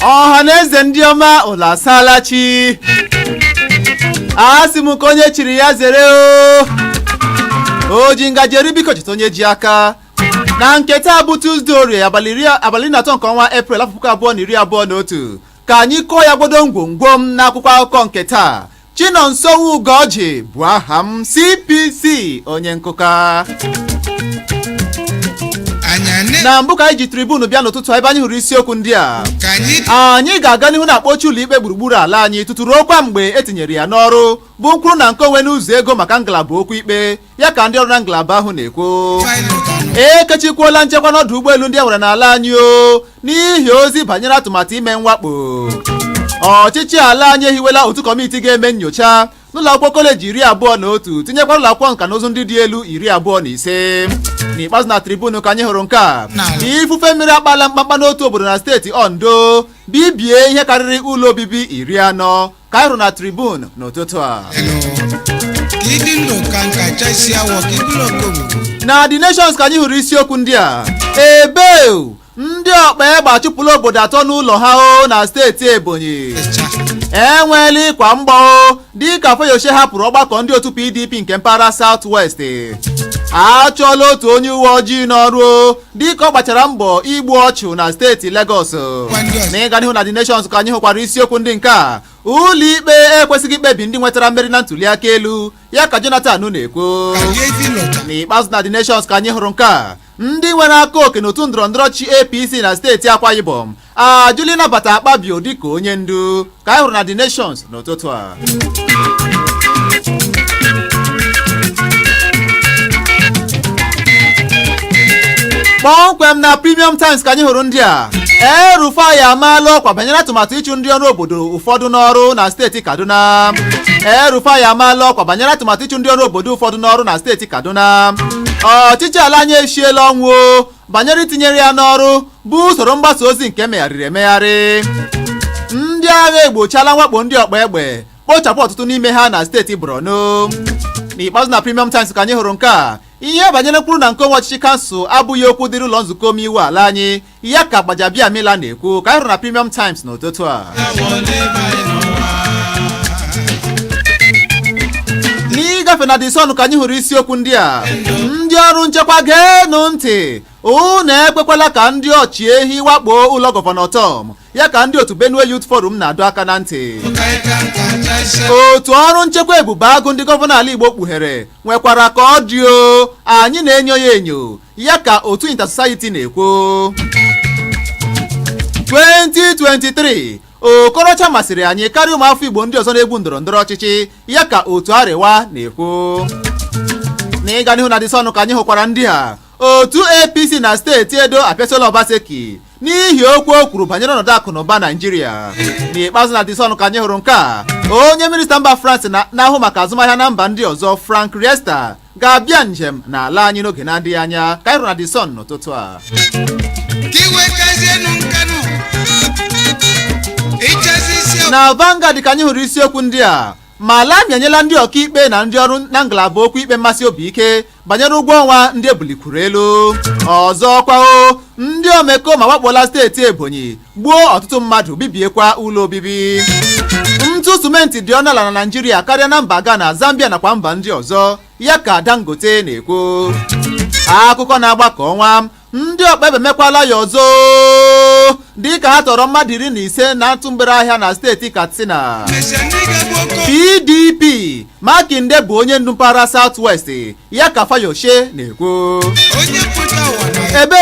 Ọha na eze, ndị ọma, ụlọ asaala chi. Asị m ka onye chiri ya zere. O ji ngaji eri, biko cheta onye ji aka. Na nke taa bụ Tuzdee, Orie, abalị 13 nke ọnwa Eprel, afọ 2021, ka anyị kụọ ya gbodo ngwongwo m n'akwụkwọ akụkọ nke taa. Chinonso Ugoji bụ aha m, CPC onye nkụka. Na mbụ ka anyị ji Tribune bịa n'ụtụtụ, ebe anyị hụrụ isiokwu ndị a: anyị ga-aga n'ihu na-akpọchi ụlọ ikpe gburugburu ala anyị tutu ruo kwa mgbe etinyere ya n'ọrụ, bụ nkwuru na nke onwe n'ụzọ ego maka ngalaba okwu ikpe, ya ka ndị ọrụ na ngalaba ahụ na-ekwu. Ekechikwuola nchekwa n'ọdụ ụgbọelu ndị e nwere n'ala anyị o n'ihi ozi banyere atụmatụ ime mwakpo. Ọchịchị ala anyị ehiwela otu kọmiti ga-eme nyocha n'ụlọ akwụkwọ kọleji 21, tinyekwara ụlọ akwụkwọ nka na ụzụ ndị dị elu 25. N'ikpeazụ, na Tribune ka anyị hụrụ nke a: ifufe mmiri akpala mkpamkpa n'otu obodo na steeti Ondo, bibie ihe karịrị ụlọ obibi 40, ka anyị hụrụ na Tribune n'ụtụtụ a. Ka ịdị ndụ ka nka chasị awọ ka ibulu okongwu. Na The Nations ka anyị hụrụ isiokwu ndị a: ebe ndị ọkpa egbe achụpụla obodo atọ n'ụlọ ha o na steeti Ebonyi. Enweela ịkwa mgbọ dịka Fayose hapụrụ ọgbakọ ndị otu PDP nke mpaghara South West. Achọọla otu onye uwe ojii n'ọrụ dịka ọ gbachara mbọ igbu ọchụ na steeti Lagos. Na ịga n'ihu na The Nations ka anyị hụkwara isiokwu ndị nke a: ụlọikpe ekwesịghị ikpebi ndị nwetara mmeri na ntụliaka elu, ya ka Jonathan na-ekwu. N'ikpeazụ, na The Nations ka anyị hụrụ nke a: ndị nwere aka oke n'otu ndọrọndọrọ chi APC na steeti Akwa Ibom ajụla ịnabata Akpabio dịka onye ndu, ka anyị hụrụ na The Nations n'ụtụtụ a. Kpọmkwem na Premium Times ka anyị hụrụ ndị a: El-Rufai amaala ọkwa banyere atụmatụ ịchụ ndị ọrụ obodo ụfọdụ n'ọrụ na steeti Kaduna. El-Rufai amaala ọkwa banyere atụmatụ ịchụ ndị ọrụ obodo ụfọdụ n'ọrụ na steeti Kaduna. Ọchịchị ala anyị eshiela ọnwụ banyere itinyere ya n'ọrụ bụ usoro mgbasa ozi nke emegharịrị emegharị. Ndị agha egbochiala mwakpo ndị ọkpa egbe, kpochapụ ọtụtụ n'ime ha na steeti Borno. N'ikpeazụ, na Premium Times ka anyị hụrụ nke a: ihe banyere mkpụrụ na nke onwe ọchịchị kansụl abụghị okwu dịrị ụlọ nzukọ omeiwu ala anyị, ya ka Gbajabiamila na-ekwu, ka anyị hụrụ na Premium Times n'ụtụtụ a. N'ịgafe na The Sun ka anyị hụrụ isiokwu ndị a: ndị ọrụ nchekwa, geenụ ntị, unu ekwekwala ka ndị ọchị ehi wakpo ụlọ Gọvanọ Tom, ya ka ndị otu Benue Youth Forum na-adọ aka na ntị. Otu ọrụ nchekwa Ebube Agụ ndị gọvanọ ala Igbo kpughere nwekwara ka ọ dị o, anyị na-enyo ya enyo, ya ka otu Intersociety na-ekwu. 2023, Okorocha masịrị anyị karịa ụmụafọ Igbo ndị ọzọ na-egwu ndọrọ ndọrọ ọchịchị, ya ka otu Arewa na-ekwu. Na ịga n'ihu na The Sun ka anyị hụkwara ndị a: otu APC na steeti Edo apịasịola Obaseki n'ihi okwu o kwuru banyere ọnọdụ akụ na ụba Naijiria. N'ikpeazụ, na The Sun ka anyị hụrụ nke a: onye minista mba France na-ahụ maka azụmahịa na mba ndị ọzọ, Frank Riester, ga-abịa njem n'ala anyị n'oge na-adịghị anya, ka anyị hụrụ na The Sun n'ụtụtụ a. Ka iwetazienụ nkanụ ịchasị isi. Na Vanguard ka anyị hụrụ isiokwu ndị a: Malami enyela ndị ọkaikpe na ndị ọrụ na ngalaba okwu ikpe mmasị obi ike banyere ụgwọ ọnwa ndị ebulikwuru elu. Ọzọ kwao, ndị omekome awakpola steeti Ebonyi, gbuo ọtụtụ mmadụ, bibiekwa ụlọ obibi. Ntụ simenti dị ọnụ ala na Naijiria karịa na mba Ghana, Zambia nakwa mba ndị ọzọ, ya ka Dangote na-ekwu. Akụkọ na-agbakọ ọnwa: ndị ọkpa egbe emekwala ya ọzọ dịka ha tọrọ mmadụ 15 na ntụ mgbere ahịa na steeti Katsina. Mesịa ndị ga-egbu oke. PDP, Makinde bụ onye ndu mpaghara South West, ya ka Fayose na-ekwu. Onye pụta ụwa na Ebe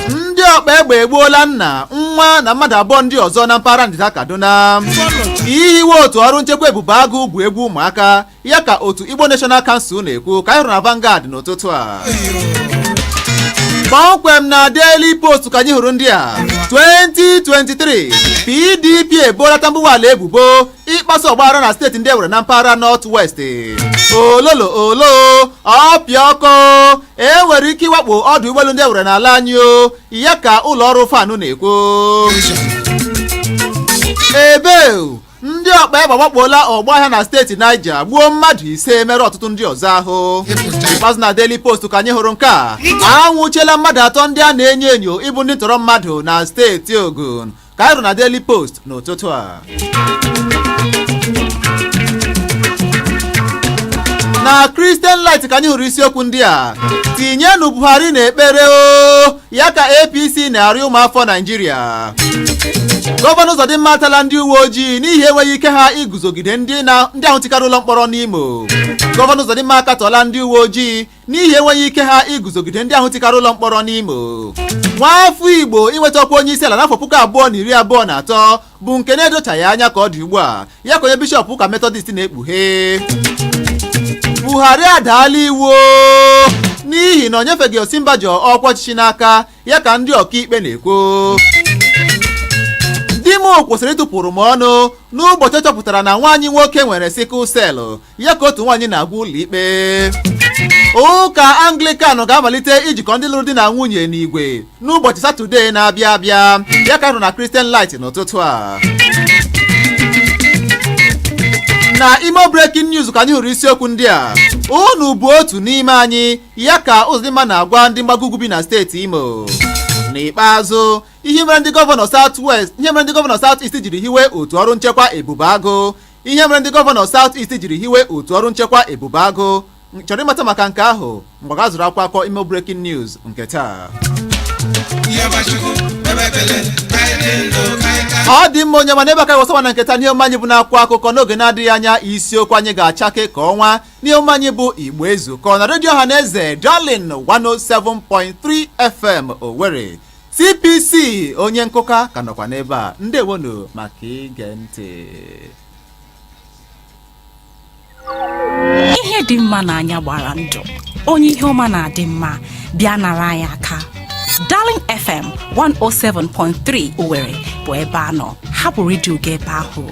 ndị ọkpa egbe egbuola nna, nwa na mmadụ abụọ ndị ọzọ na mpaghara ndịda Kaduna. Fọlọta. Ihiwe otu ọrụ nchekwa Ebube Agụ bụ egwu ụmụaka, ya ka otu Igbo National Council na-ekwu, ka anyị hụrụ na Vanguard n'ụtụtụ a. Kpọmkwem na Daily Post ka anyị hụrụ ndị a: 2023, PDP ebola Tambuwal ebubo ịkpasu ọgbaghara na steeti ndị e nwere na mpaghara North West. Ololo olo ọpịa ọkụ, e nwere ike ịwakpo ọdụ ụgbọelu ndị e nwere n'ala anyị o, ya ka ụlọ ọrụ FAAN na-ekwu. Ebe ndị ọkpa egbe agbakpola ọgbọ ahịa na steeti Niger, gbuo mmadụ 5, mere ọtụtụ ndị ọzọ ahụ. Ikpeazụ, na Daily Post ka anyị hụrụ nke a: anwụchiela mmadụ atọ ndị a na-enyo enyo ịbụ ndị ntọrọ mmadụ na steeti Ogun. Ka anyị hụrụ na Daily Post n'ụtụtụ a. Na Christian Light ka anyị hụrụ isiokwu ndị a: tinyenụ Buhari n'ekpere o, ya ka APC na-arịọ ụmụafọ Naijiria. Gọvanọ Ụzọdịmma atala ndị uwe ojii n'ihi enweghị ike ha iguzogide ndị na ndị ahụ tikarị ụlọ mkpọrọ n'Imo. Gọvanọ Ụzọdịmma akatọla ndị uwe ojii n'ihi enweghị ike ha iguzogide ndị ahụ tikarị ụlọ mkpọrọ n'Imo. Nwaafọ Igbo inweta ọkwa onye isi ala n'afọ 2023 bụ nke na-edochaghị anya ka ọ dị ugbu a, ya ka onye bishọp ụka Metọdist na-ekpughe. Buhari adaala iwu o, n'ihi na o nyefeghị Osinbajo ọkwa ọchịchị n'aka, ya ka ndị ọkaikpe na-ekwu. Di m kwụsịrị ịtụpụrụ m ọnụ n'ụbọchị ọ chọpụtara na nwaanyị nwoke nwere sickle cell, ya ka otu nwaanyị na-agwa ụlọ ikpe. Ụka Anglican ga-amalite ijikọ ndị lụrụ di na nwunye n'igwe n'ụbọchị Satọde na-abịa abịa, ya ka hụrụ na Christian Light n'ụtụtụ a. Na Imo Breaking News ka anyị hụrụ isiokwu ndị a: unu bụ otu n'ime anyị, ya ka Uzodimma na-agwa ndị mgbago ugwu bi na steeti Imo. N'ikpeazụ, ihe mere ndị gọvanọ South East jiri hiwe otu ọrụ nchekwa Ebube Agụ. Ihe mere ndị gọvanọ South East jiri hiwe otu ọrụ nchekwa Ebube Agụ. Chọrọ ịmata maka nke ahụ? Mgbe ga zụrụ akwụkwọ akụkọ Imo Breaking News nke taa. Yabachukwu ebebele ka anyị dị ndụ ka anyị ka. Ọ dị mma, onye ma n'ebe aka wụsọwa na nketa n'ihe omume anyị bụ n'akwụkwọ akụkọ. N'oge na-adịghị anya, isiokwu anyị ga-achake ka ọnwa n'ihe omume anyị bụ Igbo Ezukọ na redio ọha na eze Darling 107.3 FM Owerri. CPC onye nkụka ka nọkwa n'ebe a. Ndewonu maka ige ntị. Ihe dị mma n'anya gbara ndụ, onye ihe ọma na-adị mma bịa nara anyị aka. Darling FM 107.3 Owerri bụ ebe a nọ. Hapụ redio gị ebe ahụ.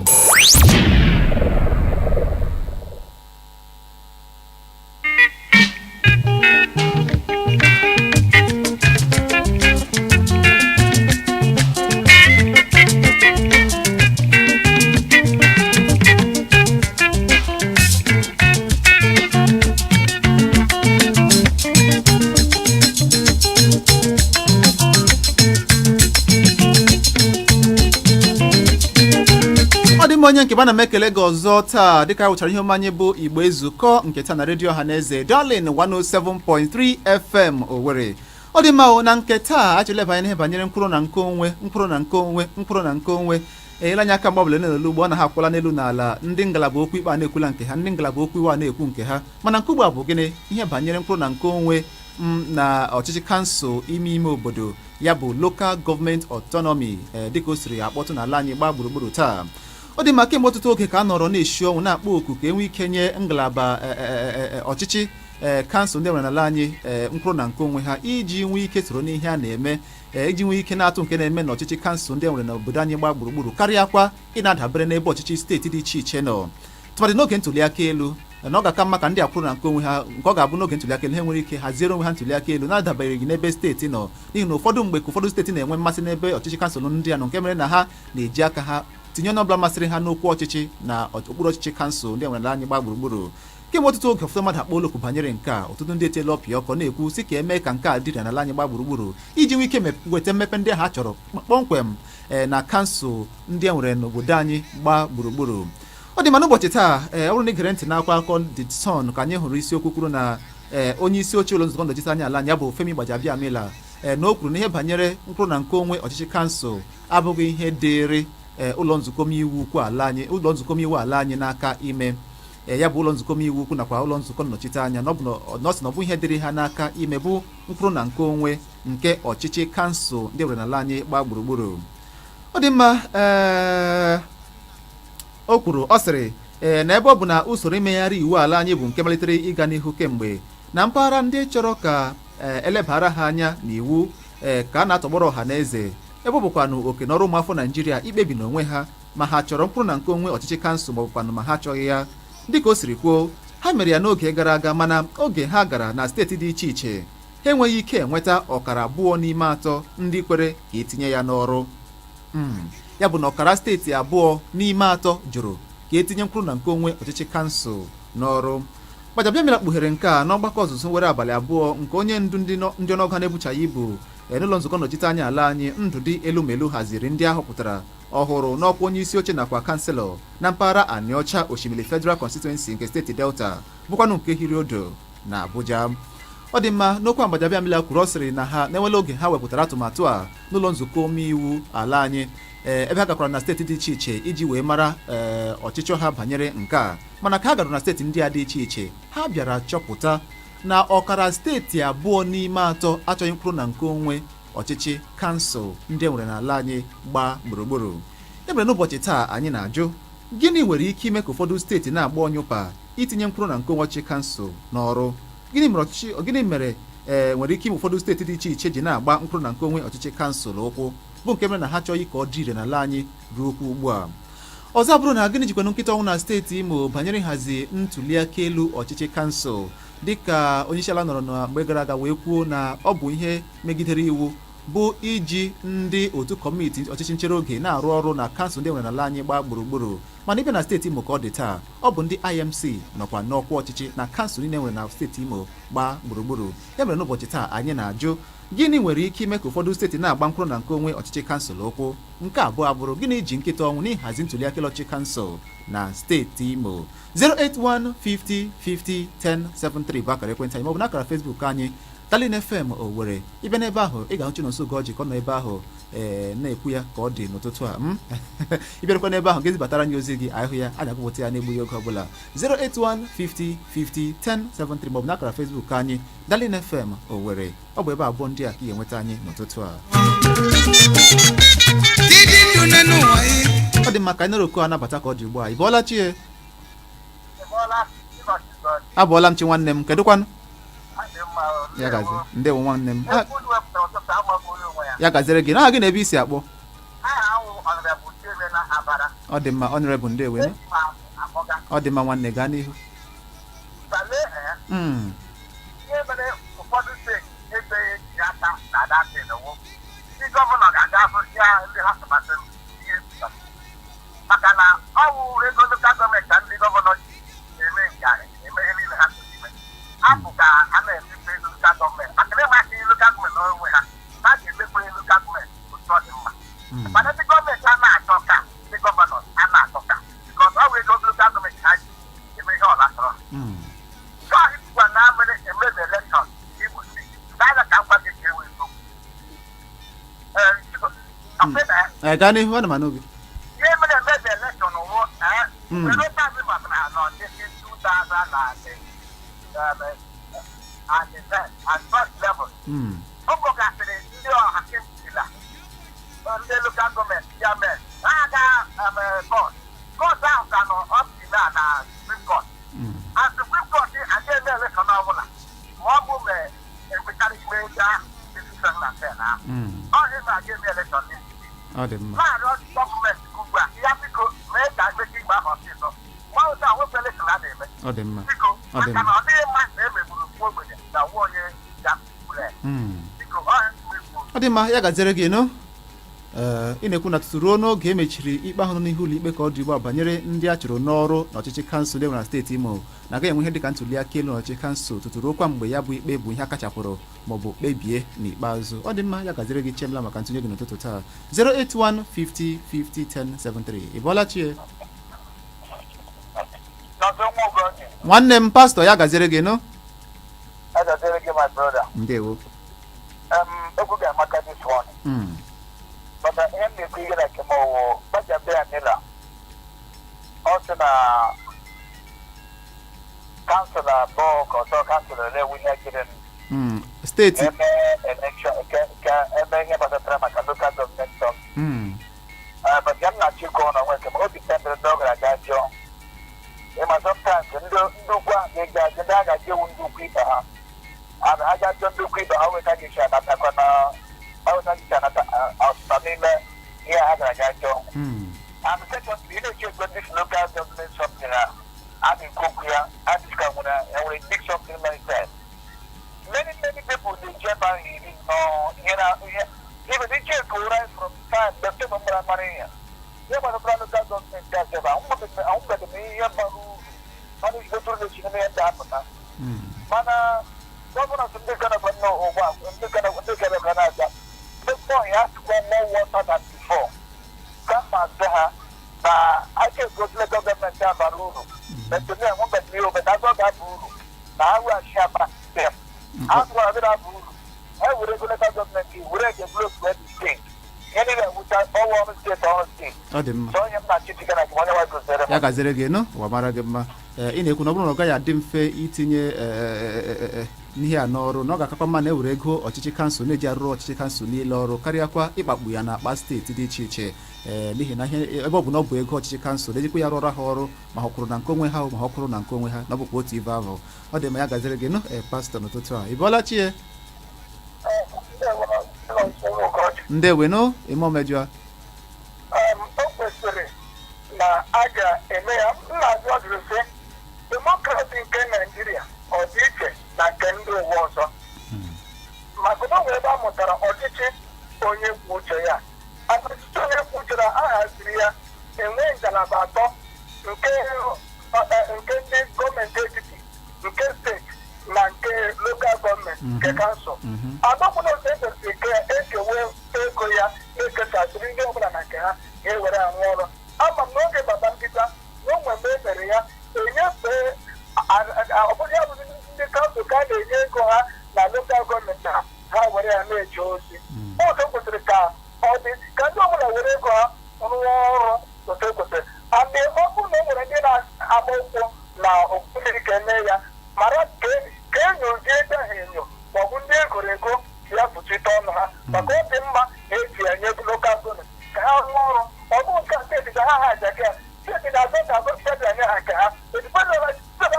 Ọ dị mma, onye nke ba na m ekele gị ọzọ taa dịka anyị wụchara ihe ọma anyị bụ Igbo Ezukọ nke taa na redio ọha na eze Darling 107.3 FM Owerri. Ọ dị mma o, na nke taa achọrọ anya n'ihe banyere mkpụrụ na nke onwe, mkpụrụ na nke onwe, mkpụrụ na nke onwe. Enyela anyị aka mgbe ọbụla n'elu ugbo ọ na ha akwụla n'elu n'ala. Ndị ngalaba okwu ikpe a na-ekwula nke ha, ndị ngalaba okwu iwu a na-ekwu nke ha, mana nke ugbu a bụ gịnị? Ihe banyere mkpụrụ na nke onwe m na ọchịchị kansụl ime ime obodo, ya bụ local government autonomy, dịka o siri akpọtụ n'ala anyị gbaa gburugburu taa. Ọ dị mma, kemgbe ọtụtụ oge ka a nọrọ na-eshi ọnwụ na-akpọ oku ka e nwee ike nye ngalaba ọchịchị kansụl ndị nwere n'ala anyị mkpụrụ na nke onwe ha, iji nwee ike soro n'ihe a na-eme, iji nwee ike na-atụ nke na-eme n'ọchịchị kansụl ndị nwere n'obodo anyị gbaa gburugburu, karịa kwa ị na-adabere n'ebe ọchịchị steeti dị iche iche nọ, tụmadị n'oge ntụliaka elu, na ọ ga-aka mma ka ndị akwụrụ na nke onwe ha, nke ọ ga-abụ n'oge ntụliaka elu ha nwere ike haziere onwe ha ntụliaka elu na-adabereghị n'ebe steeti nọ, n'ihi na ụfọdụ mgbe ka ụfọdụ steeti na-enwe mmasị n'ebe ọchịchị kansụl ndị a nọ, nke mere na ha na-eji aka ha tinye onye ọbụla masịrị ha n'okwu ọchịchị na okpuru ọchịchị kansụl ndị nwere anyị gbaa gburugburu. Kemgbe ọtụtụ oge, ọtụtụ mmadụ akpọ olokwu banyere nke a. Ọtụtụ ndị etiela ọpịa ọkọ na-ekwu sị ka eme ka nke a dịrị n'ala anyị gbaa gburugburu, iji nwee ike weta mmepe ndị ahụ a chọrọ kpọmkwem na kansụl ndị e nwere n'obodo anyị gbaa gburugburu. Ọ dị ma n'ụbọchị taa, ọ bụrụ na ị gere ntị n'akwụkwọ akụkọ The Sun ka anyị hụrụ isiokwu kwuru na onye isi oche ụlọ nzukọ nnọchite anya ala anyị, ya bụ Femi Gbajabiamila, na o kwuru na ihe banyere mkpụrụ na nke onwe ọchịchị kansụl abụghị ihe dịịrị ụlọ nzukọ omeiwu ukwu ala anyị, ụlọ nzukọ omeiwu ala anyị n'aka ime, ya bụ ụlọ nzukọ omeiwu ukwu nakwa ụlọ nzukọ nnọchite anya, na ọ bụ na ọ sị na ọ bụ ihe dịrị ha n'aka ime bụ mkpụrụ na nke onwe nke ọchịchị kansụl ndị nwere n'ala anyị gbaa gburugburu. Ọ dị mma, o kwuru, ọ sịrị na ebe ọ bụ na usoro imegharị iwu ala anyị bụ nke malitere ịga n'ihu kemgbe na mpaghara ndị chọrọ ka elebara ha anya n'iwu, ka a na-atọgbọrọ ọha na eze, ebe ọ bụkwanụ oke n'ọrụ ụmụafọ Naijiria ikpebi n'onwe ha ma ha chọrọ mkpụrụ na nke onwe ọchịchị kansụl ma ọ bụkwanụ ma ha achọghị ya. Dịka o siri kwuo, ha mere ya n'oge gara aga, mana oge ha gara na steeti dị iche iche, ha enweghị ike enweta ọkara abụọ n'ime atọ ndị kwere ka etinye ya n'ọrụ. Ya bụ na ọkara steeti abụọ n'ime atọ jụrụ ka etinye mkpụrụ na nke onwe ọchịchị kansụl n'ọrụ. Gbajabiamila kpughere nke a n'ọgbakọ ọzụzụ were abalị 2 nke onye ndu ndị ọnụọgụ ha na-ebuchaghị ibu. N'ụlọ nzukọ nnọchiteanya ala anyị, Ndụdị Elumelu haziri ndị ahọpụtara ọhụrụ n'ọkwa onye isi oche nakwa kanselọ na mpaghara Anịọcha Osimiri Federal Constituency nke steeti Delta, bụkwanụ nke hiri odo na Abuja. Ọ dị mma. N'okwu Gbajabiamila kwuru, ọ sịrị na ha na-enwela oge ha wepụtara atụmatụ a n'ụlọ nzukọ omeiwu ala anyị, ebe ha gakwara na steeti dị iche iche iji wee mara ọchịchọ ha banyere nke a. Mana ka ha gara na steeti ndị a dị iche iche, ha bịara chọpụta na ọkara steeti abụọ n'ime atọ achọghị mkpụrụ na nke onwe ọchịchị kansụl ndị e nwere n'ala anyị gbaa gburugburu. E mere n'ụbọchị taa, anyị na-ajụ, gịnị nwere ike ime ka ụfọdụ steeti na-agba ọnyụpa itinye mkpụrụ na nke onwe ọchịchị kansụl n'ọrụ? Gịnị mere ọchịchị, gịnị mere nwere ike ime ụfọdụ steeti dị iche iche ji na-agba mkpụrụ na nke onwe ọchịchị kansụl ụkwụ, bụ nke mere na ha chọghị ka ọ dị ire n'ala anyị ruo okwu ugbu a? Ọzọ bụrụ na gịnị jikwanụ nkịta ọnwụ na steeti Imo banyere ịhazi ntuliaka elu ọchịchị kansụl, dịka onyeisiala nọrọ na mgbe gara aga wee kwuo na ọ bụ ihe megidere iwu bụ iji ndị otu kọmiti ọchịchị nchere oge na-arụ ọrụ na kansụl ndị nwere n'ala anyị gbaa gburugburu. Mana ịbịa na steeti Imo ka ọ dị taa, ọ bụ ndị IMC nọkwa n'ọkwa ọchịchị na kansụl niile nwere na steeti Imo gbaa gburugburu. Ya mere n'ụbọchị taa anyị na-ajụ, gịnị nwere ike ime ka ụfọdụ steeti na-agba mkpụrụ na nke onwe ọchịchị kansụl ụkwụ? Nke abụọ abụrụ, gịnị ji nkịta ọnwụ n'ịhazi ntuliaka ọchịchị kansụl na steeti Imo? 081 50 50 1073 bụ akara ekwentị anyị, maọbụ n'akara Facebook anyị, Darling FM Owerri. Ịbịa n'ebe ahụ, ị ga-ahụ Chinonso Ugoji ka ọ nọ ebe ahụ na-ekwu ya ka ọ dị n'ụtụtụ a. Ịbịarakwa n'ebe ahụ, ga-ezibatara anyị ozi gị, anyị hụ ya, anyị agụpụta ya n'egbughị oge ọbụla. 081 50 50 1073 maọbụ n'akara Facebook anyị, Darling FM Owerri. Ọ bụ ebe abụọ ndị a ka ị ga-enweta anyị n'ụtụtụ a. Ịdị ndụ n'ụwa ị. Ọ dị mma, ka anyị nọrọ oku anabata ka ọ dị ugbu a. Ị bọọla chie? Abọọla m chi, nwanne m. Kedụkwanụ? Ya gazie. Ndewo, nwanne m. Ya gaziere gị. N'aha gị na ebe isi akpọ? Ọ dị mma, Honorable, ndewo. Ọ dị mma, nwanne, gaa n'ihu. Ihe mere ụfọdụ steeti ekweghị etinye aka na datin wụ ndị gọvanọ ga-aga afụ ya ndị ha tụmasịrị ihe maka na ọ wụ ego local gọọmenti ka ndị gọvanọ ji eme ngarị, eme ihe niile ha chọrọ ime. Hapụ ka a na-emepe local gọọmenti, maka na ịmasị local gọọmenti n'onwe ha, ha ga-emepe local gọọmenti otu ọ dị mma. Mana ndị gọọmenti a na-achọ ka ndị gọvanọ a na-achọ ka because ọ wụ ego local gọọmenti ha ji eme ihe ọla chọrọ. So ikwa na mere emebe election Imo Steeti n'anya ka nkwa gị ka ewe eziokwu. Ee, na Ee, gaa n'ihu, ana m anụ gị. Ihe mere emebe election wụ were Rochas batara n'ọchịchị 2010 and first level, ọ kpọgasịrị ndị ọha kemkila, ndị local gọọmenti chairman, ha aga court. Court ahụ ka nọ up to now na Supreme Court, and Supreme Court aga eme election ọbụla ma ọ bụ ma enwechara ikpe gaa decision na ten ahụ. Ọ ihe na-aga eme election n'isi. Ọ dị mma. Na-arịọ gọọmenti ugbu a, ya biko mee ka ekpechi ikpe ahụ ọsịsọ. Nwa ụzọ a nwepụ election a na-eme. Ọ dị mma. Biko. Ọ dị Maka mma. na ọ dịghị mma na emegburu nwa ogbenye na nwa onye ga-kwuru ya. Biko, ọ mekwu. Ọ dị mma, ya gaziere gị nụ. Ee, ị na-ekwu na tutu ruo n'oge emechiri ikpe ahụ nọ n'ihu ụlọ ikpe ka ọ dị ugbu a banyere ndị a chụrụ n'ọrụ n'ọchịchị kansụl e nwere na steeti Imo, na agaghị enwe ihe dịka ntuli aka elu n'ọchịchị kansụl tutu ruo kwa mgbe ya bụ ikpe bụ ihe a kachapụrụ maọbụ kpebie n'ikpeazụ. Ọ dị mma, ya gaziere gị, Chiemela, maka ntụnye gị n'ụtụtụ taa. 081 50 50 1073. Ị bọọla chie? Nọsọ nwa Ugoji. Nwanne m, pastọ, ya gaziere gị nụ. Agazere gị, my brother. Ndewo. Okwu ga-amaka this one. Mana ihe m na-ekwu, ihe na nke m ọwụ Gbajabiamila, ọ sị na kansụl abụọ ka ọtọ kansụl ole ewu ihe jiri Steeti. Eme election ka eme ihe gbasatara maka local gọọmenti sọ. But ya m na-achọ ịkọ na onwe nke m, obi tendịrị ndị ọ gara aga jụọ. Ịma, sometimes ndị ukwu ahụ ga-eji ajụ ndị a ga-ajụ ewu ndị ukwu ibe ha. And ha ga-ajụ ndị ukwu ibe ha, weta ga-esi anatakwa na ha weta ga-esi anata ọsụta n'ime ihe ha gara aga jụọ. And secondly, ị na-eche ekwe ndị local government something a a na-ekwu okwu ya, a dịka nwere enwere big something mindset. Many many people dey ebe ahụ iri nnọọ ihe na ihe even iche right from time the same mara mara ihe ihe gbasatara local gọọmenti a sebe ahụbeghị m ihe bara uru mana ezigbo na-esi n'ime ihe ndị apụta. Mana gọvanọs ndị ka nọkwa nnọọ ugbu a, ndị ka na-abịa. Before ya sịkwa more water than before. Kama sị ha na aka egosi local government a bara uru, metụrụ ya nwebetụrụ ya obeta azọ ga-aba uru na ha weghachi aba dem a sịkwara gị na-aba uru, e were ego local government were develop the steeti. Ihe niile ewucha ọwa ọrụ steeti, ọrụ steeti. Ọ dị mma. So onye m na-achị chike na onye nwa gozere m. Ya gaziri gị nụ, ụwa mara gị mma. Ee, ị na-ekwu na ọ bụrụ na ọ gaghị adị mfe itinye n'ihe a n'ọrụ, na ọ ga-akakwa mma na ewere ego ọchịchị kansụl na-eji arụrụ ọchịchị kansụl niile ọrụ, karịakwa ịkpakpu ya n'akpa steeti dị iche iche, ee, n'ihi na ihe ebe ọ bụ na ọ bụ ego ọchịchị kansụl ejikwa ya rụọrọ ha ọrụ, ma ha kwụrụ na nke onwe ha, ma ha kwụrụ na nke onwe ha, na ọ bụkwa otu ibe ahụ. Ọ dị mma, ya gaziri gị nụ. Ee, pastọ, n'ụtụtụ a, ị bọọla chi ya? Ndewenụ, ime omejụa. O kwesịrị na a ga-eme ya. M na-ajụ ajụjụ sị, democracy nke Naijiria ọ dị iche na nke ndị ụwa ọzọ? Maka na o nwere ebe a mụtara ọchịchị onye kwuo uche ya. Ọchịchị onye kwuo uche na a haziri ya, enwe ngalaba atọ, nke ndị gọọmenti etiti, nke steeti na nke local government, nke kansụl. Agbapụna otu ekwesịrị ka ekewe ego ya, ekesasịrị ndị ọbụla na nke ha ga-ewere arụ ọrụ. Ama m n'oge Babangida na onwe mgbe e mere ya, enyefee ọ bụrụ ya bụ ndị kansụl ka a na-enye ego ha na local government ha, ha were ya na-eje ozi. Otu kwesịrị ka ọ dị, ka ndị ọbụla were ego ha rụọ ọrụ otu ekwesịrị. And ọ bụrụ na e nwere ndị na-agba ụkwụ na okpukpere ka eme ya, mara ka enyozie ebe ahụ enyo, maọbụ ndị egoro ego ya kpuchite ọnụ ha, maka ọ dị mma na eji ya nye local government ka ha rụọ ọrụ. Ọ bụghị nke steeti ka ha ha aja ya, steeti na-azọ ka azọ, steeti anye ha nke ha, steeti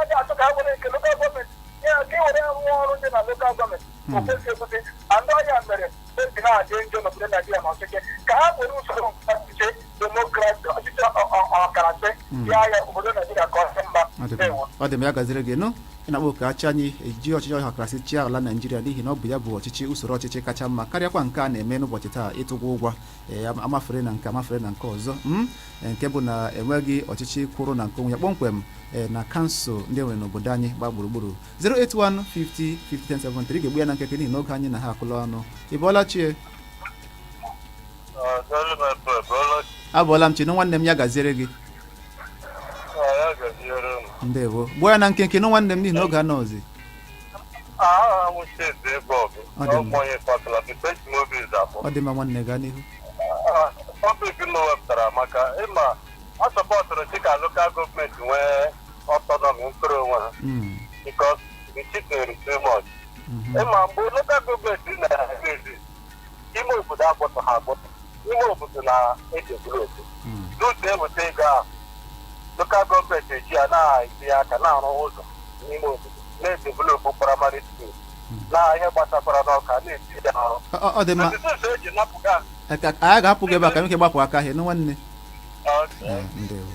aja atọ ka ha were nke local government nye ha ka e were ya rụọ ọrụ dị na local government. O kwesịrị ekwesị. Andị ọhịa mere steeti na-adị njọ n'obodo Naijiria na ọchịchị ka ha were usoro ọchịchị democracy, ọchịchị ọkarasị ya ya obodo Naijiria ka ọ dị mma. Ọ dị mma. Ndewo. Ọ dị mma, ya gaziri gị nụ. Ị na-akpọ oku achị anyị eji ọchịchị ọhakarasị chịa ala Naijiria, n'ihi na ọ bụ ya bụ ọchịchị, usoro ọchịchị kacha mma, karịakwa nke a na-eme n'ụbọchị taa, ịtụgwa ụgwọ, ee, amafere na nke, amafere na nke ọzọ, nke bụ na enweghị ọchịchị kwụrụ na nke onwe ya kpọmkwem, ee, na kansụl ndị enwere n'obodo anyị gbaa gburugburu. 081 50 50 1073 ga-egbu ya na nkeke, n'ihi na oge anyị na ha akụla ọnụ. Ị bọọla chie? Abọọla m chinụ nwanne m, ya gaziere gị. Ndewo. Gbuo ya na nkenke nụ nwanne m, n'ihi na oge anọzi. Aha m steeti ebe ọ bụ Ọ dị mma. onye kpatara movies abụọ. Ọ dị mma nwanne, gaa n'ihu. Topic m wepụtara maka ịma a sọpọtụrụ dịka local government nwee autonomy, mkpụrụ onwe ha, because the cheating is too much. Ịma mgbe local government na-ezi ime obodo agbọtọ ha agbọtọ, ime obodo na-edevelop n'otu eweta ego ahụ, local government eji ya na-etinye aka na-arụ ụzọ n'ime obodo, na-edevelop primary school na ihe gbasakwara n'ọka na-eti ya n'ọrụ. Ọ dị mma. Ndị eji napụga. Anyị ga-ahapụ gị ebe a ka nwoke gbapụ aka ahịa nụ nwanne. Okay. Ndewo.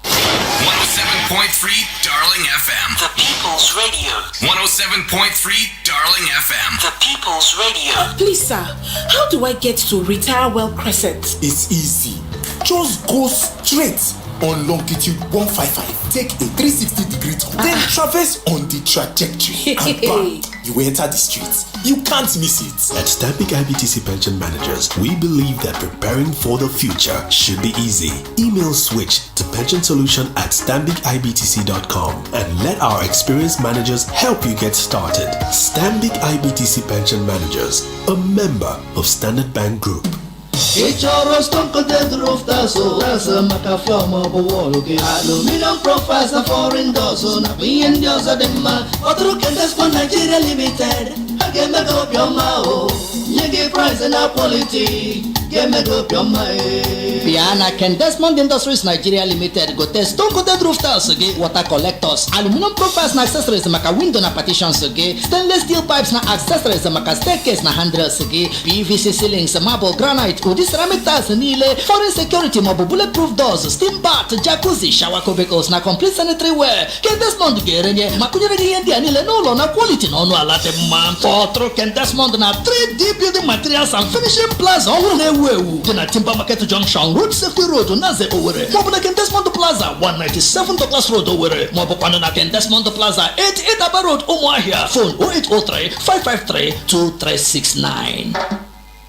107.3 Darling FM. The People's Radio. 107.3 Darling FM. The People's Radio. Please, sir, how do I get to Retire Well Crescent? It's easy. Just go straight on longitude 155, take a 360 degree turn, then traverse on the trajectory, and bam, you enter the streets. You can't miss it. At Stanbic IBTC Pension Managers, we believe that preparing for the future should be easy. Email switch to pensionsolution@stanbicibtc.com and let our experienced managers help you get started. Stanbic IBTC Pension Managers, a member of Standard Bank Group. Ị chọrọ stone coated roof tiles, tiles maka floor maọbụ wall gị, aluminium profiles na foreign doors nakwa ihe ndị ọzọ dị mma, kpọtụrụ Kendesmond Nigeria Limited. Ha ga-eme gị obiọma, o nye gị price na quality ga-eme gị obiọma. E bịa na Ken Desmond Industries Nigeria Limited, gote stone coated roof tiles gị, water collectors, aluminum profiles na accessories maka window na partitions gị, stainless steel pipes na accessories maka staircase na handrails gị, PVC ceilings, marble, granite, ụdị ceramic tiles niile, foreign security maọbụ bulletproof doors, steam bath, jacuzzi, shower cubicles na complete sanitary ware. Ken Desmond ga-erenye ma kụnyere gị ihe ndị a niile n'ụlọ na quality na ọnụ ala dị mma. Kpọtụrụ Ken Desmond na 3D Building Materials and Finishing Plaza ọhụrụ na-ewu. na-ewu ewu dị na Timber Market Junction, Road Safety Road, Naze, Owerri, maọbụ na Ken Desmond Plaza, 197 Douglas Road, Owerri, maọbụkwanụ na Ken Desmond Plaza, 88 Aba Road, Ụmụahịa. Phone 0803 553 2369.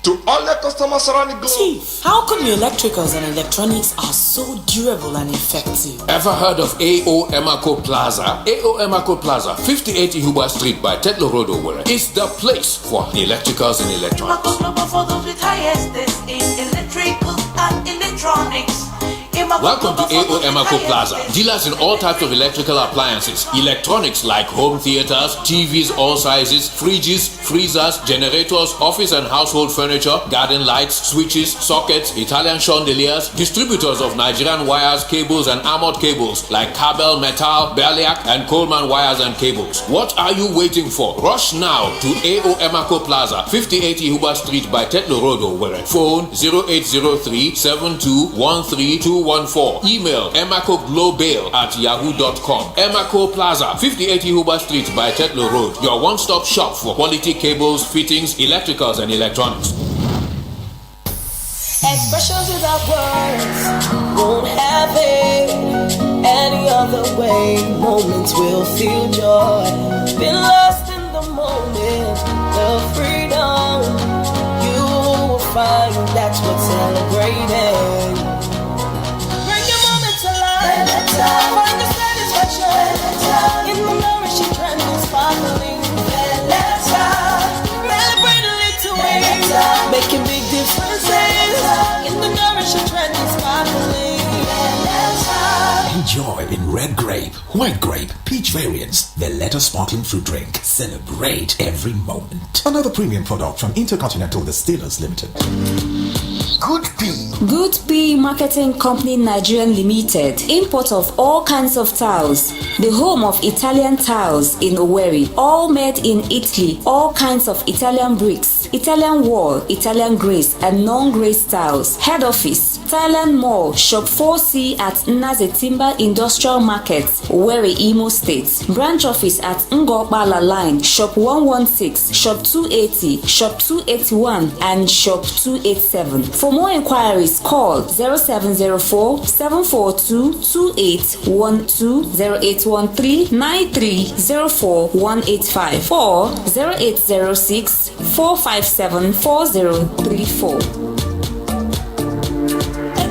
To all the customers around the globe. Chief, how come your electricals and electronics are so durable and effective? Ever heard of AO Emako Plaza? AO Emako Plaza, 58 Ihuba Street by Tetlow Road, Owerri, is the place for the electricals and electronics. Global for those with highest taste in electrical and electronics. Welcome to AO Emako Plaza. Dealers in all types of electrical appliances, electronics like home theaters, TVs all sizes, fridges, freezers, generators, office and household furniture, garden lights, switches, sockets, Italian chandeliers, distributors of Nigerian wires, cables, and armored cables like Kabel Metal, Berliak, and Coleman wires and cables. What are you waiting for? Rush now to AO Emako Plaza, 58 Ihuba Street by Tetlow Road, Owerri. Phone 0803 7213 214. Email emacoglobal at yahoo.com. Emaco Plaza, 58 Ihuba Street by Tetlow Road. Your one stop shop for quality cables, fittings, electricals, and electronics. Expressions without words won't have it any other way. Moments will feel joy. Been lost in the moment, the freedom you will find. That's what's celebrating. Bring your moment to life. Find the satisfaction in the nourishing trend and sparkling. Celebrate a little way, making big differences in the nourishing trend and sparkling. Enjoy in red grape, white grape, peach variants. The Letter Sparkling Fruit Drink. Celebrate every moment. Another premium product from Intercontinental Distillers Limited. Good Pea. Good Pea Marketing Company Nigerian Limited, import of all kinds of tiles, the home of Italian tiles in Owerri, all made in Italy, all kinds of Italian bricks, Italian wall, Italian grace, and non-grace tiles. Head office, Thailand Mall, Shop 4C at Naze Timber Industrial Market, Owerri, Imo State. Branch office at Ngokpala Line, Shop 116, Shop 280, Shop 281, and Shop 287. For more inquiries, call 0704 742 2812, 0813 9304 185 or 0806 457 4034.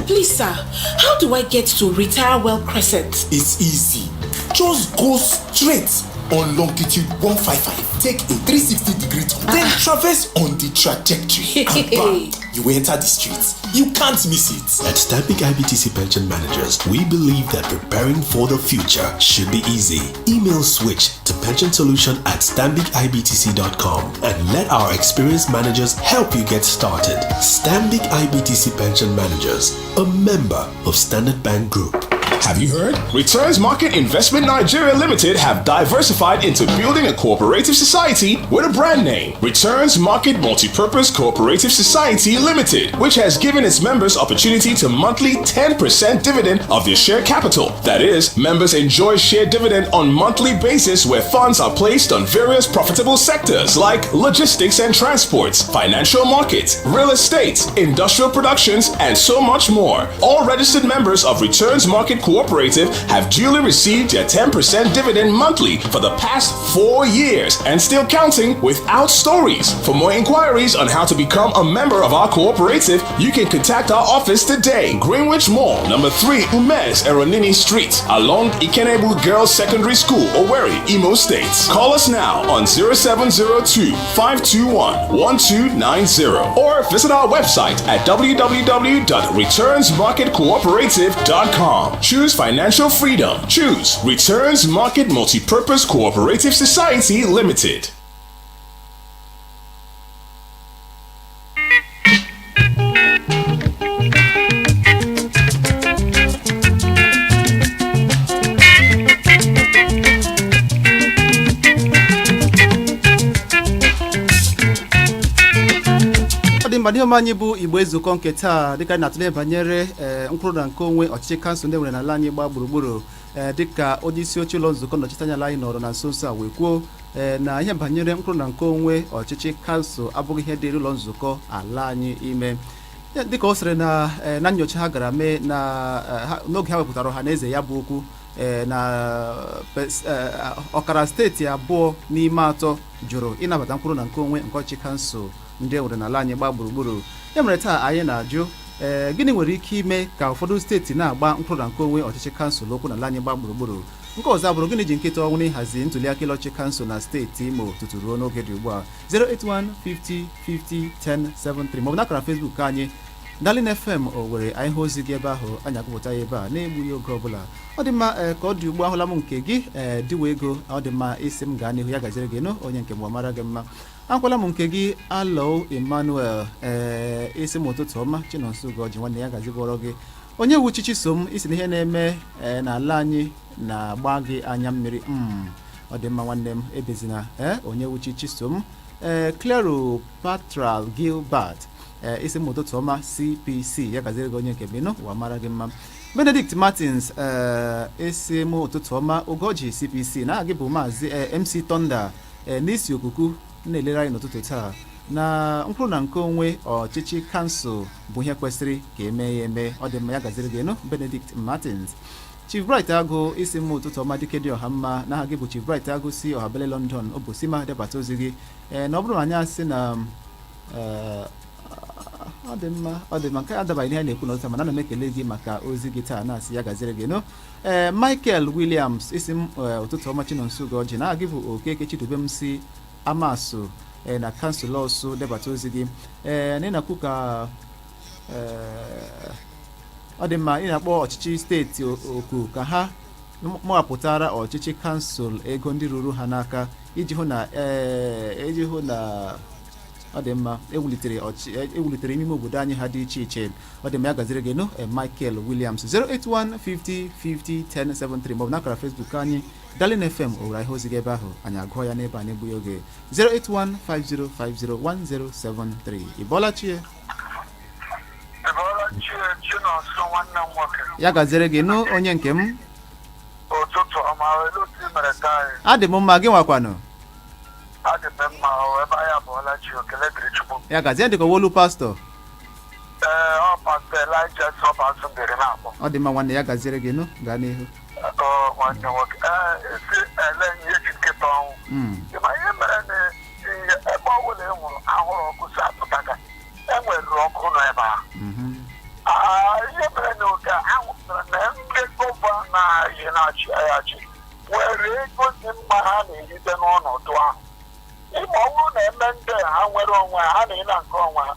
Please, sir, how do I get to Retire Well Crescent? It's easy. Just go straight on longitude 155. Take a 360 degree turn, then traverse on the trajectory. And bam, you enter the streets. You can't miss it. At Stanbic IBTC Pension Managers, we believe that preparing for the future should be easy. Email switch to pensionsolution at stanbicibtc.com and let our experienced managers help you get started. Stanbic IBTC Pension Managers, a member of Standard Bank Group. Have you heard? Returns Market Investment Nigeria Limited have diversified into building a cooperative society with a brand name, Returns Market Multipurpose Cooperative Society Limited, which has given its members opportunity to monthly 10% dividend of their share capital. That is, members enjoy share dividend on monthly basis where funds are placed on various profitable sectors like logistics and transports, financial markets, real estate, industrial productions, and so much more. All registered members of Returns Market Cooperative have duly received their 10% dividend monthly for the past 4 years and still counting without stories. For more inquiries on how to become a member of our cooperative, you can contact our office today. Greenwich Mall, number 3, Umes Eronini Street, along Ikenebu Girls Secondary School, Owerri, Imo State. Call us now on 0702 521 1290 or visit our website at www.returnsmarketcooperative.com. Choose financial freedom. Choose Returns Market Multipurpose Cooperative Society Limited. Ọ dị mma. N'ihe ọma anyị bụ Igbo Ezukọ nke taa, dịka anyị na-atụle banyere mkpụrụ na nke onwe ọchịchị kansụl ndị nwere n'ala anyị gbaa gburugburu, dịka onye isi oche ụlọ nzukọ nnọchiteanya ala anyị nọrọ na nso nso a wee kwuo na ihe banyere mkpụrụ na nke onwe ọchịchị kansụl abụghị ihe dịrị ụlọ nzukọ ala anyị ime. Ya dịka ọ sịrị na na nyocha ha gara mee na n'oge ha wepụtara ọha na eze ya bụ okwu na ọkara steeti abụọ n'ime atọ jụrụ ịnabata mkpụrụ na nke onwe nke ọchịchị kansụl ndị e nwere n'ala anyị gbaa gburugburu. Ya mere taa anyị na-ajụ, gịnị nwere ike ime ka ụfọdụ steeti na-agba mkpụrụ na nke onwe ọchịchị kansụl okwu n'ala anyị gbaa gburugburu? Nke ọzọ abụrụ, gịnị ji nkịta ọnwụ n'ịhazi ntụliaka elu ọchịchị kansụl na steeti Imo tutu ruo n'oge dị ugbu a? 081 50 50 1073 maọbụ n'akara Facebook anyị, Darling FM Owerri. Anyị hụ ozi gị ebe ahụ, anyị agụpụta ya ebe a na-egbughị oge ọbụla. Ọ dị mma. Ka ọ dị ugbu, ahụla m nke gị, dịwa ego. Ọ dị mma, isi m gaa n'ihu, ya gaziri gị nụ, onye nke m, mara gị mma. Akwala m nke gị, Alo Emmanuel. Isi m ụtụtụ ọma, Chinonso Ugoji nwanne ya, gazibọrọ gị. Onye wu Chichi so m isi na ihe na-eme n'ala anyị na-agba gị anya mmiri. Ọ dị mma, nwanne m, ebezina. Onye wu Chichi so m. Cleopatra Gilbert, isi m ụtụtụ ọma, CPC, ya gaziri gị, onye nke m, ịnụ wa mara gị mma. Benedict Martins, isi m ụtụtụ ọma, Ugoji CPC, na gị bụ maazị MC Thunder, n'isi okuku na-elere anyị n'ụtụtụ taa, na mkpụrụ na nke onwe ọchịchị kansụl bụ ihe kwesịrị ka eme ya eme. Ọ dị mma, ya gaziri gị nụ, Benedict Martins. Chief Bright Agụ, isi m ụtụtụ ọma, dike dị ọha mma. N'aha gị bụ Chief Bright Agụ si Ọhabele London Obosima debata ozi gị. Na ọ bụrụ na anyị asị na ọ dị mma, ọ dị mma, nke adabaghị ihe a na-ekwu n'ụtụtụ, mana ana m ekele gị maka ozi gị taa, na-asị ya gaziri gị nụ. Michael Williams, isi m ụtụtụ ọma, Chinonso Ugoji, na gị bụ Okeke Chidubem si Amasụ na kansụl Ọsụ debata ozi gị. Na ị na-ekwu ka ọ dị mma, ị na-akpọ ọchịchị steeti oku ka ha mawapụtara ọchịchị kansụl ego ndị ruru ha n'aka iji hụ na ọ dị mma ewulitere ime obodo anyị ha dị iche iche. Ọ dị mma, ya gaziri gị nụ, Michael Williams. 081 50 50 1073 maọbụ n'akara Facebook anyị, Darling FM Owerri. Ihe ozi gị ebe ahụ, anyị agụọ ya n'ebe a na-egbughị oge. 081 50 50 1073. Ị bọọla chi? Ịbọọla chi, Chinonso nwanne m nwoke. Ya gaziri gị nụ, onye nke m. Ụtụtụ ọma. Elu otu ị mere taa anyị? Adị m mma, gị nwakwanụ? Adị m mma o, ebe anyị abụọla chi, okele dịrị Chukwu. Ya gazie. Dịka owolu pastọ. Ee, ọ Pastọ Elijah Sọbasụ biri na-akpọ. Ọ dị mma nwanne, ya gaziere gị nụ, gaa n'ihu. Ọ nwanne nwoke, ee, esi ele ihe ji nkịta ọnwụ. Ịma ihe mere na ihe ebe ọ bụla ị hụrụ ahụrụ ọkụ si apụtaga, enwere ọkụ nọ ebe ahụ. Ihe mere na oge ahụtara na ndị gọvanọ anyị na-achị anyị achị nwere ego dị mma ha na-erite n'ọnọdụ ahụ. Ịma ọ bụrụ na eme ndị a, ha nwere onwe ha, ha na-ena nke onwe ha.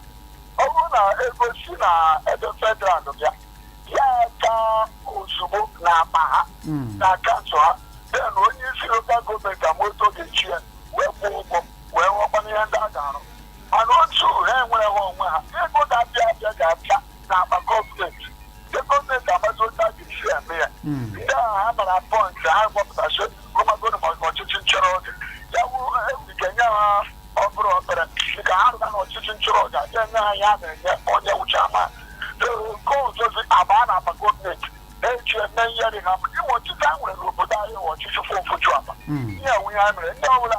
Ọ bụrụ na ego si na ebe federal bịa, ya ka ozugbo na akpa ha, na akaụntụ ha, then onye isi local government amoto ga-echi ya wee kwụọ ụgwọ, wee ghọkwana ihe ndị a ga-arụ. Mana otu ha enwere ha onwe ha, ego ga-abịa abịa ga-abịa n'akpa gọọmenti. Ndị gọọmenti amazi otu a ga-esi eme ya. Ndị ahụ ha mara point ha gwapụtasị gọmagoro maka ọchịchị nchere oge, ya wụ ga-enye ha ọbụrụ obere dịka ha rụga na ọchịchị nchere oge, a ga-enye ha ya na-enye onye wụcha ma nke ọzọzi abaa na akpa gọọmenti na-eji eme ihe dị ha. Ịma ọchịchị a nwere n'obodo anyị wụ ọchịchị fụfụju akpa. Ihe enwe ya mere ndị ọbụla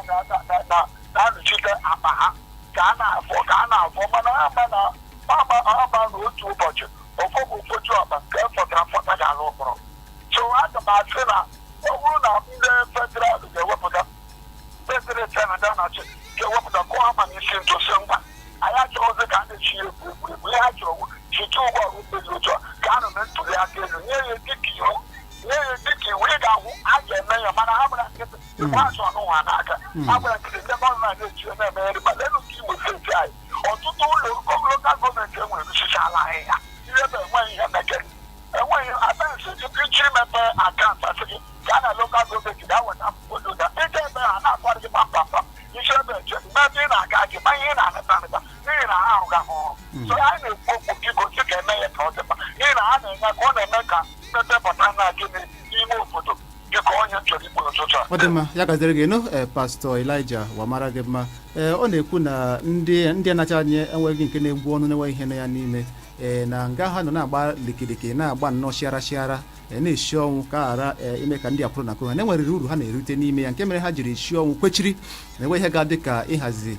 na-anọchite akpa ha ka a na-afọ, ka a na-afọ, mana ama na ama ama na otu ụbọchị ofu bụ mfoju akpa nke fọtara mfọta ga-alụ ụkpụrụ. So aga m asị na ọ bụrụ na ndị federal ga-ewepụta, president Canada na-achị ga-ewepụta, kụọ hama n'isi ntụsị ngwa, anyị achọghịzị ka a na-echi ya egwu egwuregwu. Ihe ha chọrọ chite ugbu a mkpebi otu a ka a nọ na ntuli aka elu, nye ya dịka iwu, nye ya dịka iwu. Ị ga-ahụ a ga-eme ya, mana ha gbara nkịtị. Igbe azụ ọnụ ha n'aka, ha gbara nkịtị. Ndị mmadụ na-echi ya na-emegharị. Ma leenụ ka Imo steeti anyị, ọtụtụ ụlọ local government enwere rụsichala ahịhịa ihe ebe enweghị ihe mekere, enweghị abensị ichi imepe akaụntụ. Asị gị gaa na local government gaa weta akwụkwọ oda ịga ebe ha na-akwara gị kpamkpamkpam isi ebe eche mgbe ebe ị na-aga gị ma ihe ị na-anata anata, n'ihi na ha arụga ha ọrụ. So anyị na-ekwu okwu biko si ka eme ya ka ọ dị mma, n'ihi na ha na-enye ka ọ na-eme ka mmepe bata na gịnị n'ime obodo, dịka onye chọrọ ikwu n'ụtụtụ a. Ọ dị mma, ya gaziri gị nụ. Pastọ Elijah, wamara gị mma. Ọ na-ekwu na ndị anacha anyị enweghị nke na-egbu ọnụ, na-enweghị ihe nọ ya n'ime. Na nga ha nọ na-agba likiliki, na-agba nnọọ shiara shiara. na-esi ọnwụ ka ghara ime ka ndị akwụrụ na ha na-enwerịrị uru ha na-erute n'ime ya, nke mere ha jiri si ọnwụ kwechiri na enwe ihe ga-adị ka ịhazi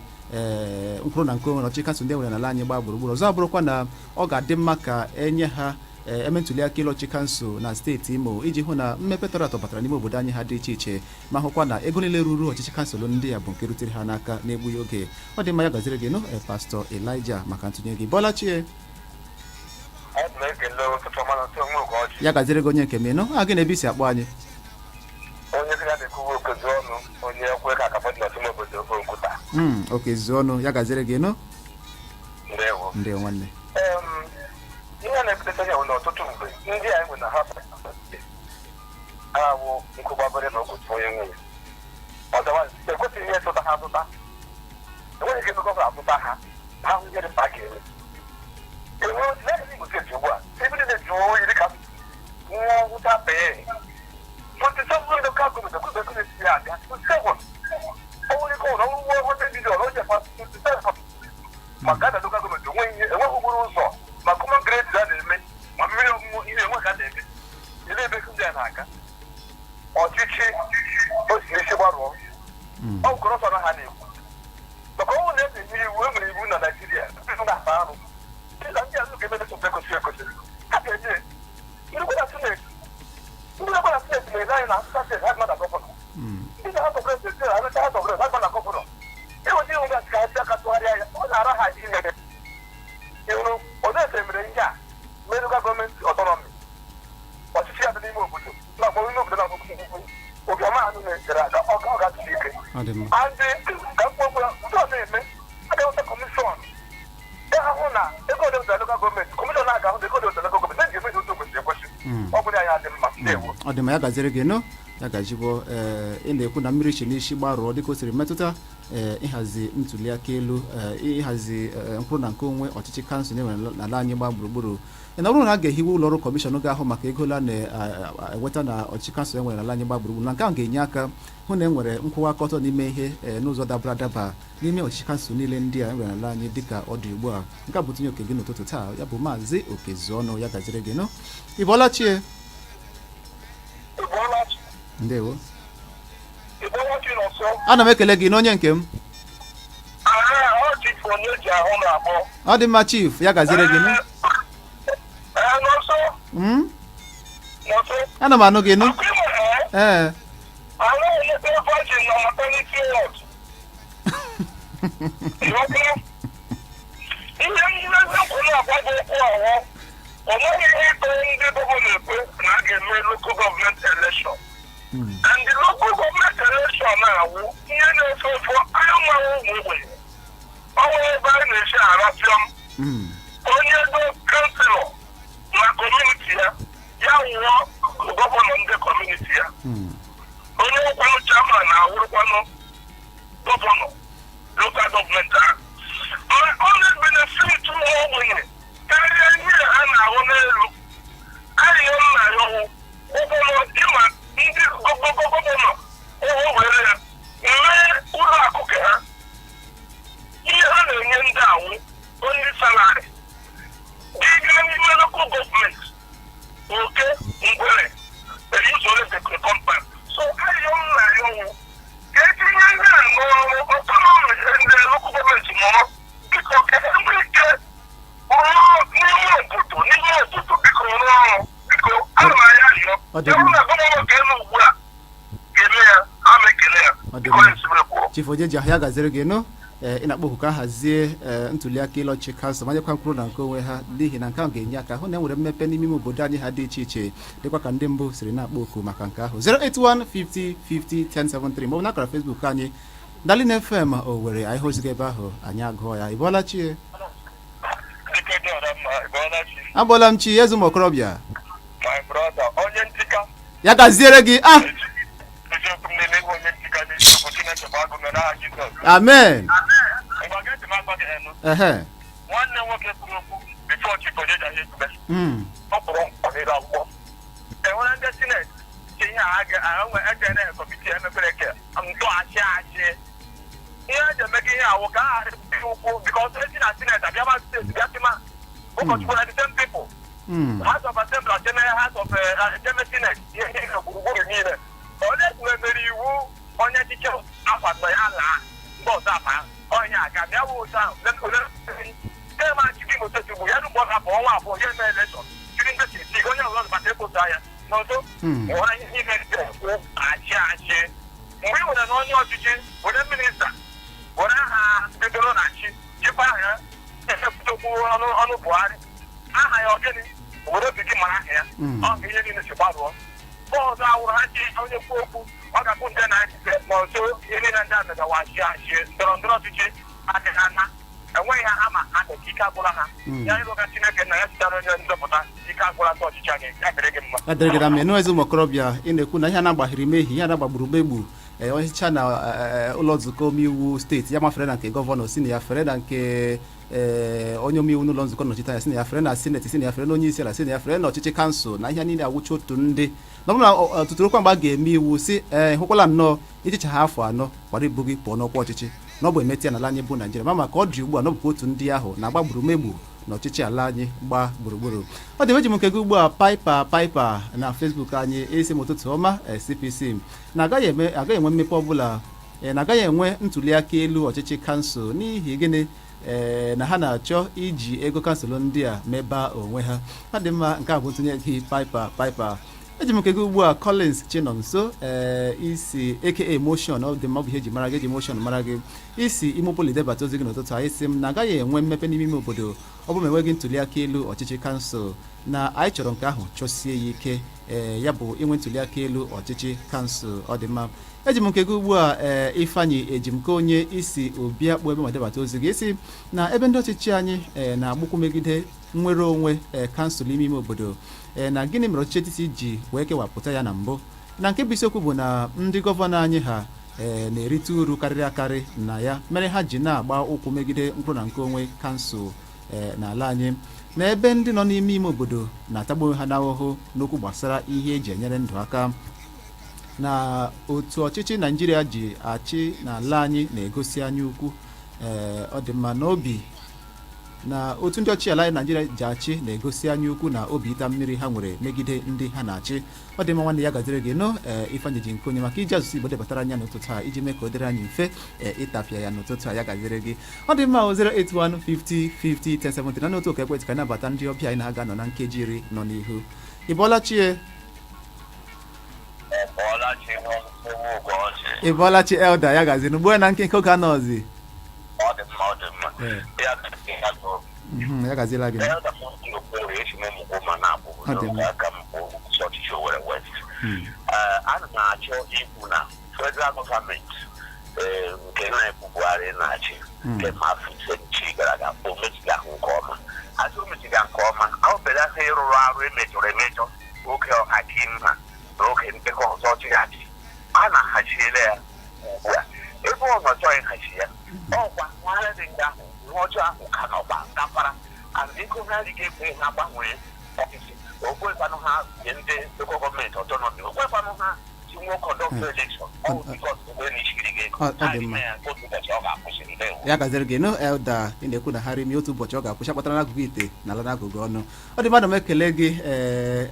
nkwụrụ na nke onwe na ọchịchị kansụl ndị enwere n'ala anyị gbaa gburugburu. Ọzọ abụrụkwa na ọ ga-adị mma ka enye ha eme ntuli aka ịlọchi kansụl na steeti Imo iji hụ na mmepe tọrọ atọ batara n'ime obodo anyị ha dị iche iche, ma hụkwa na ego niile ruru ọchịchị kansụl ndị a bụ nke rutere ha n'aka na-egbughị oge. Ọ dị mma, ya gaziri gị nụ, Pastọ Elijah, maka ntụnye gị. Bọlachie. Ya gaziri gị, onye nke m. Ịnụ a gị na ebe isi akpọ anyị? Onye sị ya na-ekwuwe okezu ọnụ, onye ekwe ka akapọ dị n'ọtụm obodo Okwuta. Okezu ọnụ, ya gaziri gị nụ. Ndewo. Ndewo, nwanne. Ihe na-ebuteta ya bụ na ọtụtụ mgbe ndị a enwe na ha awụ nkụ gbabere na ọgwụ onye nwunye ọdawa ekwesịghị ihe ịtụta ha atụta. Enweghị ike gọvanọ atụta ha, ha hụ ihe dị mkpa ga-eme. Enwe naanị Imo Steeti ugbu a, ebe niile jụọ oyi dịka nwa ngwụcha pee. 27 local government ekwesịghị esi ya aga 27. O nwere ike ụlọ ọrụ 100 million o jefa 27 maka na local government enweghị ihe, enweghị okporo ụzọ, ma common grade a na-eme, ma mmiri ọṅụṅụ ihe enwe ka a na-eme. Ele ebe ndị a na-aga ọchịchị o si isi gbarụọ ọ bụ corruption ha na-ekwu, maka ọnwụ na eze ihe iwu e nwere iwu na Naijiria ndị na-akpa arụ dịka ndị azụ ga-eme nsogbu ekwesịrị ekwesịrị ha ga-enye ndị na sineti, ndị na sineti na-ele anyị na asụsa steeti ha na gọvanọ, ndị na House of Reps ha na House of Reps ha na gọvanọ. Ịnweta iwu gasị ka ha si aka tụgharịa ya, ọ na-ara ha imere ịhụrụ odese mere ihe a mee local government autonomy, ọchịchị ya dị n'ime obodo na-akpọ ime obodo na-akpọ obiọma anụ na-ejere aga ọ ga-atụsi ike. Ọ dị mma. Andị ka mkpokwu ndị ọ na-eme a ga-enweta commission ahụ na ego ole ụzọ local government commission na-aga ahụ na ego ole ụzọ local government na-eji eme otu kwesịrị ekwesị. Ọ bụrụ ya dị mma. Ndewo. Ọ dị mma, ya gaziri gị nụ, ya gajibọ. Ee, ị na-ekwu na mmiri chi n'isi gbarụọ dịka o siri metụta ịhazi ntuli aka elu, ịhazi mkpụrụ na nke onwe ọchịchị kansụl na-enwere n'ala anyị gbaa gburugburu. Na ọ bụrụ na a ga-ehiwe ụlọ ọrụ kọmishọn ga-ahụ maka ego ole a na-enweta na ọchịchị kansụl enwere n'ala anyị gbaa gburugburu, na nke ahụ ga-enye aka hụ na e nwere nkwụwa aka ọtọ n'ime ihe n'ụzọ dabara adaba n'ime ọchịchị kansụl niile ndị a enwere n'ala anyị dịka ọ dị ugbu a. Nke a bụ tinye oke gị n'ụtụtụ taa. Ya bụ Maazị Okezuọnụ, ya gaziri gị nụ. Ị bọọla chie? Ndewo. Ana m ekele gị n'onye nke m. Ọ dị mma, chief, ya gaziri gị nụ. Ana m anụ gị nụ. Ee. Ihe mmezi na-agwa gị okwu ahụ, ọ nweghị ihe ịtọ ndị gọvanọ ekwe na a ga-eme local government election, and the local government election na-awụ ihe na-efe ofe amaghị ụmụ ogbenye ọnwa ebe a na-esi arapịọm onye ego councillor na community ya, ya wụọ gọvanọ ndị community ya, onye ụkwanụ chairman na-awụrụkwanụ gọvanọ local government ahụ. Ọ na-ebenefit ụmụ ogbenye karịa ihe ha na-ahụ n'elu. Arịọ nna ya ọwụ gọvanọ ịma ndị gọvanọ ụgwọ were ya mee ụlọ akụ ka ha ihe ha na-enye ndị awụ onye salary dịga n'ime local government oke ngwere eyuzore the compound. So arịọ nna ya ọwụ ka etinye ndị a n'ọrụ autonomy ndị local government nọrọ, biko, ka enwe ike rụọ n'ime obodo, n'ime obodo, biko, rụọ ọrụ, biko, ana m aya arịọ. Ọ dị Ya bụrụ mma. na gọvanọ ga-eme ugbu a ga-eme ya, a ma ekele ya. Ọ dị Biko, mma. ezigbo kwuo. Chief Ojeji ahụ, ya gaziri gị nụ. Ee, ị na-akpọ oku ka a hazie ntuli aka ịlọchi kansụl manyekwa mkpụrụ na nke onwe ha, n'ihi na nke ahụ ga-enye aka hụ na e nwere mmepe n'ime ime obodo anyị ha dị iche iche, dịkwa ka ndị mbụ siri na-akpọ oku maka nke ahụ. 081 50 50 1073 maọbụ n'akara Facebook anyị, Darling FM Owerri. Anyị hụzighị ebe ahụ, anyị agụọ ya. Ị bọọla chie? Dike dị ọra mma, ị bọọla chi? Abọọla m chi, eze ụmụ okorobịa. My brother, onye ntika. Ya gaziere gị ah. Eziokwu m na-eme ịbụ onye ntika n'eziokwu. Chineke bụ agụ mere aha Jizọs. Amen. Ngwa, gee ntị m agwa gị enu. Ehe. Nwanne nwoke kwuru okwu before Chief Ojeji ahụ ekwube. Ọ kpọrọ mkpa akwụkwọ enwere ndị senate che ihe a ga ekene committee emepere ke ntọghachi achị ihe eji emega ihe awụ ka a ghara ụkwụ, because esi na senate abịaba steeti bịa sịma ụkọchukwu na the same people. House of Assembly jeme House of jeme Senate, ihe ihe gburugburu niile. Onye emere iwu onye ọchịchị akwado ya laa ndị ọzọ aba onye aga bịa wụ otu ahụ tema achịkị Imo Steeti bụ ya mgbe ọ hapụ ọnwa 2 ya eme election jiri ndị steeti onye ọzọ bata ịkpụta ya n'ọzọ nwere ihe na-ekwu achị achị. Mgbe ị nwere na onye ọchịchị were minista were aha bidoro na chi chịkwa aha ya echepụta okwu ọnụ ọnụ Buhari aha ya ọgịnị were obi gị mara aha ya. Ọ bụ ihe niile si gbarụọ bọọdụ awụrụ ha chi onye kwu okwu ọ ga-akwụ ndị na-achịte ma ọzọ ihe niile ndị a megawa achị achị ndọrọ ndọrọ ọchịchị adịghị ana enweghị ha ma ha dị ike agwụla ha. Ya ịrụga Chineke na ya sitere onye nzọpụta ike agwụla ndị ọchịchị anyị ya dịrị gị mma. Ya dịrị gị na mma. Ezi ụmụ okorobịa, ị na-ekwu na ihe a na-agbaghịrị mehie, ihe a na-agbagburu megbu ee ọchịcha na ụlọ nzukọ omeiwu steeti ya mafere na nke gọvanọ, si na ya fere na nke onye omeiwu n'ụlọ nzukọ nnọchite anya, si na ya fere na sineti, si na ya fere na onye isi ala, si na ya fere na ọchịchị kansụl, na ihe niile awụcha otu ndị na ọ bụrụ na ọtụtụ okwu mgbe a ga-eme iwu si ee hụkwala nnọọ ichicha ha afọ 4 kwara ibu gị pụọ n'ọkwa ọchịchị na ọ bụ emeti ya n'ala anyị bụ Naijiria ma maka ọ dị ugbu a na ọ bụkwa otu ndị ahụ na-agba gburugburu na ọchịchị ala anyị gbaa gburugburu. Ọ dị eji m nke gị ugbu a Piper Piper na Facebook anyị esi m ụtụtụ ọma. CPC na agaghị enwe mmepe ọbụla, na agaghị enwe ntuli aka elu ọchịchị kansụl n'ihi gịnị? Ee, na ha na-achọ iji ego kansụl ndị a mebaa onwe ha. Ọ dị mma, nke a bụ ntụnye gị, Piper Piper. Eji m nke gị ugbu a Collins Chinonso, ee isi aka Motion. Ọ dị mma, ọ bụ ihe eji mara gị, eji Motion mara gị. Isi Imopoli debata ozi gị n'ụtụtụ a, isi m na agaghị enwe mmepe n'ime ime obodo ọ bụrụ ma enweghị ntuli aka elu ọchịchị kansụl, na anyị chọrọ nke ahụ chọsie ya ike, ee ya bụ inwe ntuli aka elu ọchịchị kansụl. Ọ dị mma, eji m nke gị ugbu a ee Ifeanyị Ejimke onye isi Obiakpụ ebe ma debata ozi gị, isi na ebe ndị ọchịchị anyị ee na-agbụkwụ megide nnwere onwe ee kansụl ime ime obodo, ee na gịnị mere ọchịchị etiti ji wee kewapụta ya na mbụ? Na nke bụ isiokwu bụ na ndị gọvanọ anyị ha ee na-erite uru karịrị akarị na ya mere ha ji na-agba ụkwụ megide mkpụrụ na nke onwe kansụl ee n'ala anyị, na ebe ndị nọ n'ime ime obodo na-atagbu onwe ha n'ahụhụ n'okwu gbasara ihe eji enyere ndụ aka, na otu ọchịchị Naijiria ji achị n'ala anyị na-egosi anya ukwu. Ee, ọ dị mma n'obi na otu ndị ọchịchị ala anyị Naijiria ji achị na-egosi anya ukwu na obi ịta mmiri ha nwere megide ndị ha na-achị. Ọ dị mma, nwanne, ya gaziri gị nụ. Ee, Ifeanyị ji nke onye maka iji asụsụ Igbo debatara anya n'ụtụtụ a iji mee ka o dịrị anyị mfe ee ịtapịa ya n'ụtụtụ a. Ya gaziri gị. Ọ dị mma, 081 50 50 1070 na otu ụka ekwentị ka anyị nabata ndị ọbịa anyị na-aga nọ na nkeji 10 nọ n'ihu. Ị bọọla chie? Ị bọọla chi, elder? Ya gaziri ugbu a na nkenke oge anọzi. Ọ dị mma, ọ dị mma. Ya gaziela gị. Ọ dị mma. Aka m bụ ọchịchị Owerri West. Ana m achọ ikwu na federal gọọmenti nke na-ekwu Buhari na-achị kemgbe afọ 5 nchi gara aga, o mechiga ahụ nke ọma, azụ o mechiga nke ọma ahụ belata ịrụrụ arụ emejọrọ emejọ oge ọhakim ha na oge ndekọ ọzọ chịghachi a na-ahachiela ya ugbu a ebe ọ nọ chọghị nhachi ya ọkwa nwagharị dị nga ahụ ihe ọjọọ ahụ ka nọkwa gafara and ego ha adịghị ekwe ha gbanwee ọchịchị okwekwanụ ha nye ndị local gọọmenti autonomy, okwekwanụ ha tinwe conduct election ọ because ebe na ishiri gị ego. Ọ dị mma. Ya otu ụbọchị ọ ga-akwụsị. Ndewo. Ya gaziri gị nụ, elder. Ị na-ekwu na ha rimi otu ụbọchị ọ ga-akwụsị akpatara n'agụgụ ite na ala n'agụgụ ọnụ. Ọ dị mmadụ, m ekele gị ee.